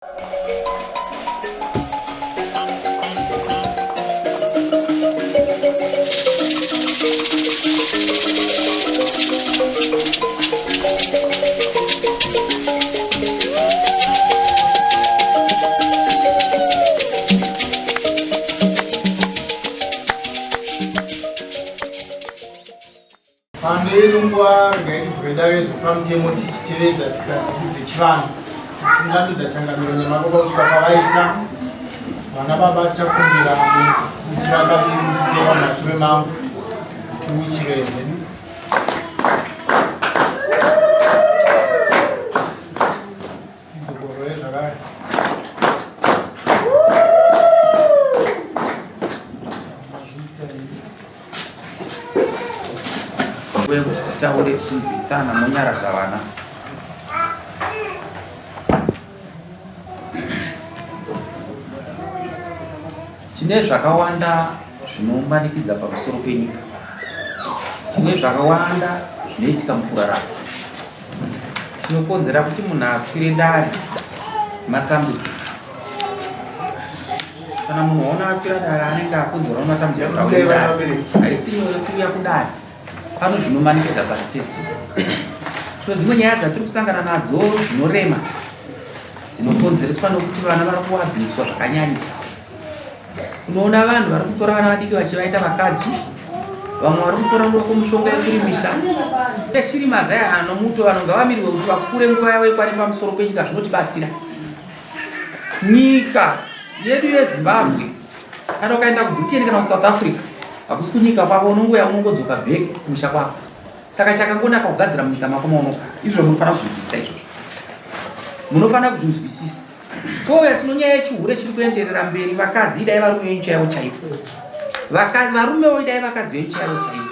Pano ino nguva regai tidzoke dare zvepamutemo tichitevedza tsika dzedu dzechivanhu tichitungamidza changamiro nemababa kusvika pavaita vana baba tichakumbira muchirakaviri muchiteva mumashure mangu tiuchire zvedu. Tidzokorore zvakare. Nguva yekuti titaure tichinzwisana monyaradza vana. Tine zvakawanda zvinomanikidza pamusoro penyika. Tine zvakawanda zvinoitika mukurarama. Chinokonzera kuti munhu akwire dare matambudziko. Kana munhu waona akwira dare anenge akonzerwa nematambudziko kuti akwire dare. Haisi nyore kuuya kudare. Pano zvinomanikidza pasi pezuva. Tino dzimwe nyaya dzatiri kusangana nadzo dzinorema dzinokonzereswa nokuti vana vari kuabhuswa zvakanyanyisa. Unoona vanhu vari kutora vana vadiki vachivaita vakadzi, vamwe vari kutora muroko mushonga yekurimisa. Chiri mazai anomuto vanhu ngavamirwe kuti vakure nguva yavo ikwane pamusoro penyika zvinotibatsira. Nyika yedu yeZimbabwe kana ukaenda kuBritain kana kuSouth Africa hakusi kunyika kwako unongouya unongodzoka back kumusha kwako. Saka chakangonaka kugadzira munyika mako maunogara. Izvo munofanira kuzvinzwisisa izvozvo. Munofanira kuzvinzwisisa. Touya tino nyaya yechihure chiri kuenderera mberi vakadzi idai varume venyu chaivo chaivo. Vakadzi varumewo idai vakadzi venyu chaivo chaivo.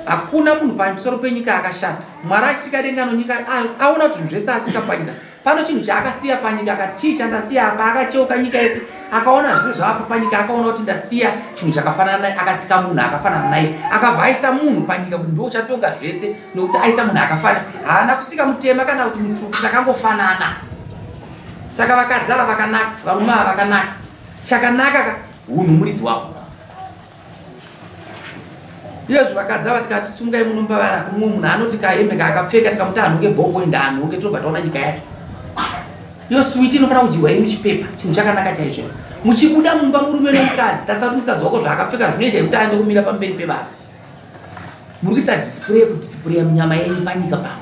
Hakuna munhu pamusoro penyika akashata. Mwari achisika denga nonyika aona kuti zvinhu zvese asika panyika. Pano chinhu chaakasiya panyika akati chii chandasiya apa akacheuka nyika yese akaona zvese zvaapo panyika akaona kuti ndasiya chinhu chakafanana naye akasika munhu akafanana naye akabva aisa munhu panyika kuti ndiwo uchatonga zvese nokuti aisa munhu akafanana haana kusika mutema kana kuti mutsvuku takangofanana saka vakadzi ava vakanaka varume ava vakanaka chakanaka ka hunhu muridzi wako iyezvo vakadzi ava tikati sungai munomba vana kumwe munhu anoti kahembe kaakapfeka tikamuti anhonge bhongo enda anhonge tinobva taona nyika yacho iyo switi inofanira kudyiwa iri muchipepa chinhu chakanaka chaizvo muchibuda mumba murume nomukadzi tarisa kuti mukadzi wako zvaakapfeka zvinoita yekuti aende kumira pamberi pevanhu muri kuisa display kudisplaya munyama yenyu panyika pano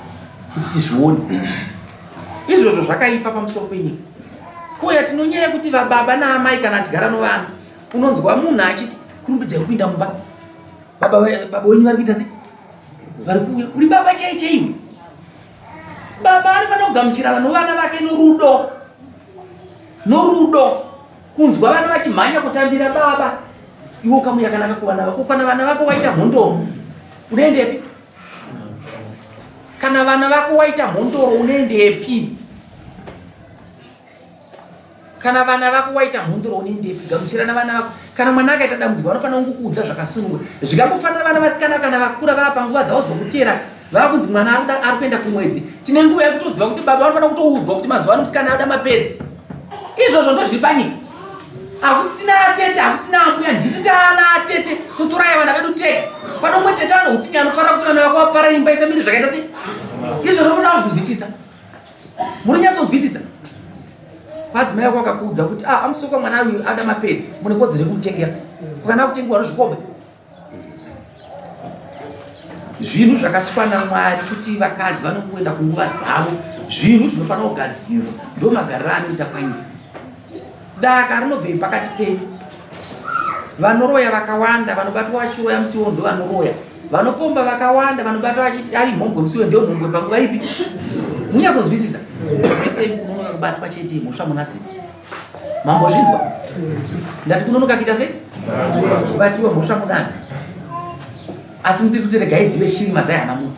kuti tizvione izvozvo zvakaipa pamusoro penyika kuuya tinonyaya yekuti vababa naamai kana achigara novana unonzwa munhu achiti kurumbidzai kupinda mumba baba baba wenyu vari kuita sei vari kuuya uri baba chai chaiwe baba anofanira kugamuchirana novana vake norudo norudo kunzwa vana vachimhanya kutambira baba iwe ukamu yakanaka kuvana vako kana vana vako waita mhondoro unoendepi kana vana vako waita mhondoro unoendepi kana vana vako waita mhondoro unoendepi gamuchirana vana vako kana mwana akaita dambudziko vanofanira kungokuudza zvakasununguka zvikangofanira vana vasikana kana vakura vava panguva dzavo dzokutera vava kunzi mwana ari kuenda kumwedzi tine nguva yekutoziva kuti baba vanofanira kutoudzwa kuti mazuva ano musikana anoda mapedzi izvozvo ndozviri panyika hakusina atete hakusina ambuya ndisu taana atete totoraya vana vedu tega pano umwe tete ano utsinye anofanira kuti vana vako vapara imba isamire zvakaita sei izvozvo munoda kuzvinzwisisa muri nyatsonzwisisa kwadzimai vako vakakuudza kuti ah amusoka mwana uyu ada mapedzi mune kodzero yekumutengera kukana kutengewa nozvikombe Zvinhu zvakasikwa naMwari kuti vakadzi vanongoenda kunguva dzavo, zvinhu zvinofanira kugadzirwa, ndomagariro anoita panyika. Daka rinobvei pakati penyu? Vanoroya vakawanda vanobatwa vachiroya musi iwowo ndovanoroya. Vanopomba vakawanda vanobatwa vachiti ari mhombwe musi iwowo ndiyo mhombwe panguva ipi? Munyatsonzwisisa? Mese imi kunonoka kubatwa chete mhosva munadzo. Mambozvinzwa? Ndati kunonoka kuita sei? Kubatiwa mhosva munadzo. Asi ndiri kuti regai dzive shiri mazai hana munhu.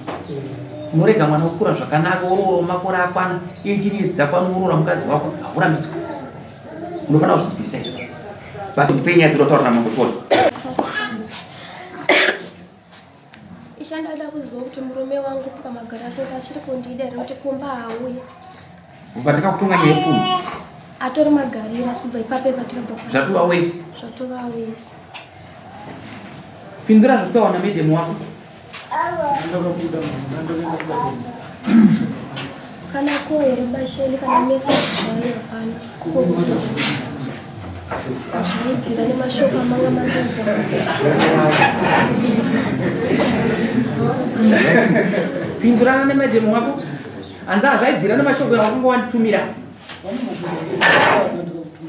Unorega mwana wokura zvakanaka woroora makore akwana 18 years dzakwana woroora mukadzi wako haurambidzwa. Unofanira kuzvinzwisisa izvozvo. But ndipe nyaya dzinotaura namambo Tony. Isha ndada kuziva kuti murume wangu pamagara atoti achiri kundida here kuti kumba haauye. Kubva takakutonga nyaya yepfuma. Atori magariro asi kubva ipapo ipatikabva pa. Zvatova wese. Zvatova wese. Pindura zvekutaura namedhemu wako. Kana ko here basheli kana message zvayo hapana. Zvaibvira nemashoko amanga mandiudza. Pindurana nemedhemu wako. Hanzi hazvaibvira nemashoko awakanga wanditumira.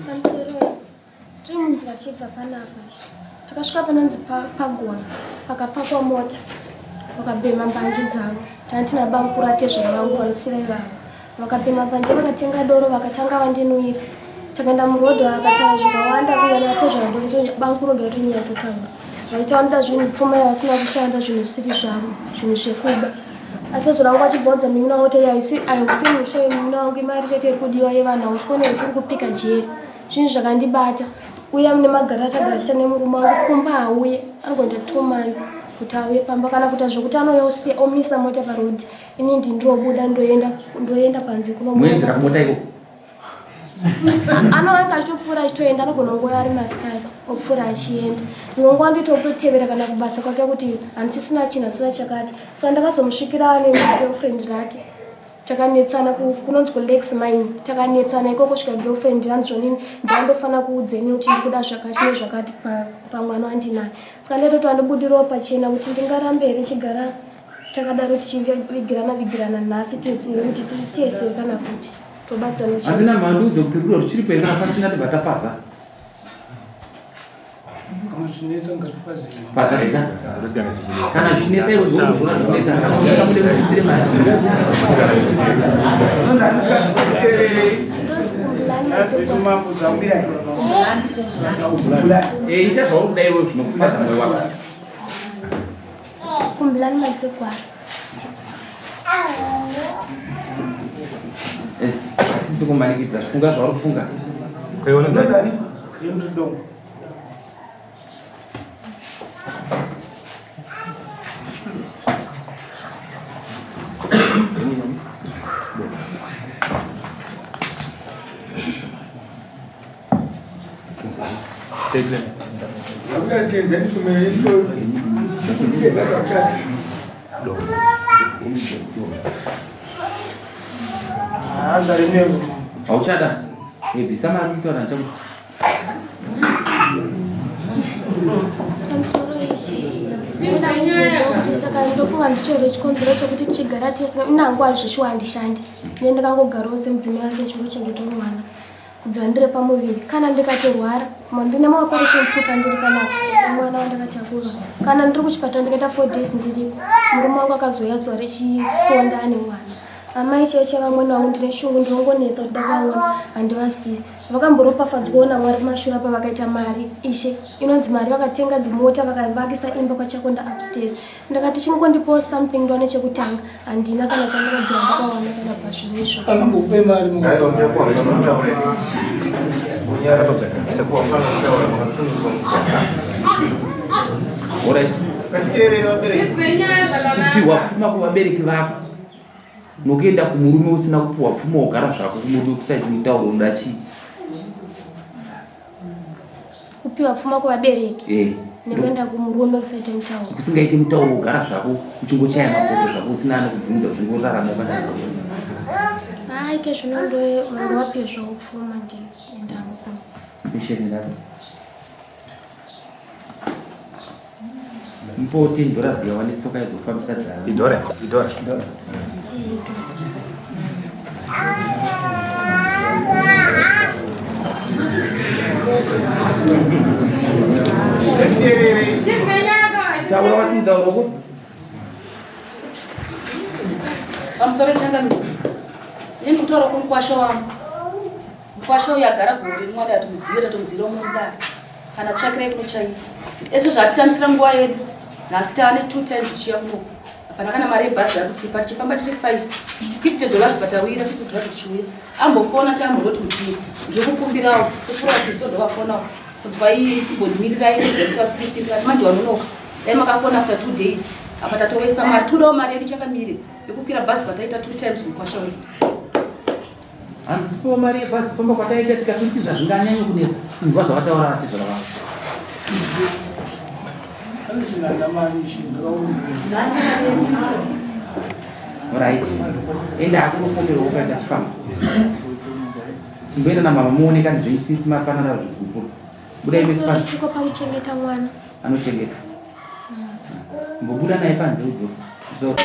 Pamusoro tiri munzira tichibva panapa takasvika panonzi pagona pakapakwa mota vakabhema mbanje dzavo tanga tina bamukuru atezvara vangu vanosira ivavo vakabhema mbanje vakatenga doro vakatanga vandinwira takaenda murodho akataura zvakawanda kuya naatezvara bamukuru ndovatonyanya totaura vaita vanoda zvinhu pfuma yavasina kushanda zvinhu zvisiri zvavo zvinhu zvekuba Atezvara wangu achibva munin'ina wangu kuti haisi haisi musha yemunin'ina wangu imari chete iri kudiwa yevanhu hausi kuona kuti uri kupika jeri zvinhu zvakandibata uye mune magariro atagara tichiita nemurume wangu kumba hauye anongoita 2 months kuti auye pamba kana kuita zvekuti anouya osiya omisa mota parodi ini ndindobuda ndoenda ndoenda panze kuno Muenzera kumota ikoko. Anowange achitopfuura achitoenda, anogona kunguva ari masikati opfuura achienda. Dzimwe nguva ndoita kutotevera kana kubasa kwake kuti handisisina chinhu asina chakati. Saka ndakazomusvikira negirlfriend rake, takanetsana kunonzi kulex mine, takanetsana ikoko svika girlfriend yanzvonini ndandofanira kuudzeni kuti ndikuda zvakati nezvakati pamwana wandinaye. Saka ndaitoti andibudirawo pachena kuti ndingarambe here chigara takadaro tichivigirana vigirana nhasi tese kuti tiri tese kana kuti tobatsana chete. Handina mhandu kuti rudo ruchiri here kana pasina tibva tapaza. Kana zvinetsa ngatipaze. Paza bvisa. Kana zvichinetsa iwe ndozvona zvinetsa. Kana mude kubvisire mari. Ndonzi Kumbulani Matsegwana. Eh, ita zvauri kuda iwe zvinokufadza mwoyo wako. Kumbulani Matsegwana. Eh, hatisi kumanikidza funga zvauri kufunga. Yemudongo. Hauchada? Eh, bvisa mari kutaura ndichakuti. Pamusoro ishe, ndinoda kubvunza kuti saka ndofunga ndicho here chikonzero chekuti tichigara tese inangu hazvishuwa handishandi ine ndakangogarawo semudzimai wake chingochengetawo mwana kubvira ndiri pamuviri. Kana ndikatorwara ndine maoperation 2 pandiri panapa nemwana wandakatakura, kana ndiri kuchipatara ndikaita 4 days ndiriko, murume wangu akazouya zuva rechifonda ane mwana. Amai chaivo vamwene vangu ndine shungu, ndinongonetsa kuti davaona handivasiyi. Vakamboropafadzwawo naMwari kumashure apa, vakaita mari ishe inonzi mari, vakatenga dzimota, vakavakisa imba kwaChakonda upstairs. Ndakati chingondipawo something ndiwane chekutanga, handina kana chandakabvira ndakawana kana pazvinhu izvozvo. Akambokupe mari? Aiwa, muchakuwa munotaura munyara sekuwa makasunungurwa mugwara. Alright. Kupiwa pfuma kuvabereki vako nokuenda kumurume usina kupiwa pfuma wogara zvako kumurume kusaiti mutauro unoda chii? Kupiwa pfuma kuvabereki Eh. nekuenda kumurume kusaite mutauro. Kusingaiti mutauro, wogara zvako uchingochaya mapoto zvako usina anokubvunza, uchingorarama wakadaro. Hai ke zvino ndo vanga vapiwe zvavo pfuma, ndiendangu kuno. Mishenerapo mupowo $10 yawa netsoka yedzokufambisa dzavo. Idhora, idhora. Taura wasimudza ruoko. Pamusoro changamire, ini kutaura kumukwasha wangu. Mukwasha uyu agara gore rimwe ati atimuzive, tatomuzivira mumudare kana tsvakirai kunochaiva ezvo zvatitambisira nguva yedu. Nhasi taane two times tichiya kunoku, hapana kana mari yebhazi yakutipa. Tichifamba tiri 5, $50 patawira, $50 tichiuya. Ambofona taambondoti kuti ndiri sekuru vaKristo, ndovafonawo kunzwa imbondimirirai kudzerisa 16, tikati manje wanonoka, dai makafona after 2 days. Apa tatowesta mari, todawo mari yedu changamire yekukwira bhazi kwataita two times mukwasha wedu. Hanzi tipewo mari yebhazi famba kwataita tikaturikiza zvinganyanye kunetsa. Inzwa zvavataura vatezvara vavo. Right. Enda hako unopomerwa ukaita chifamba. Chimboenda namama muone kandi zvenyu since mapanana zvigupuro. Budai mese Pamusoro panze. chiko pakuchengeta mwana. Anochengeta. Mbobuda naye panze udzoke.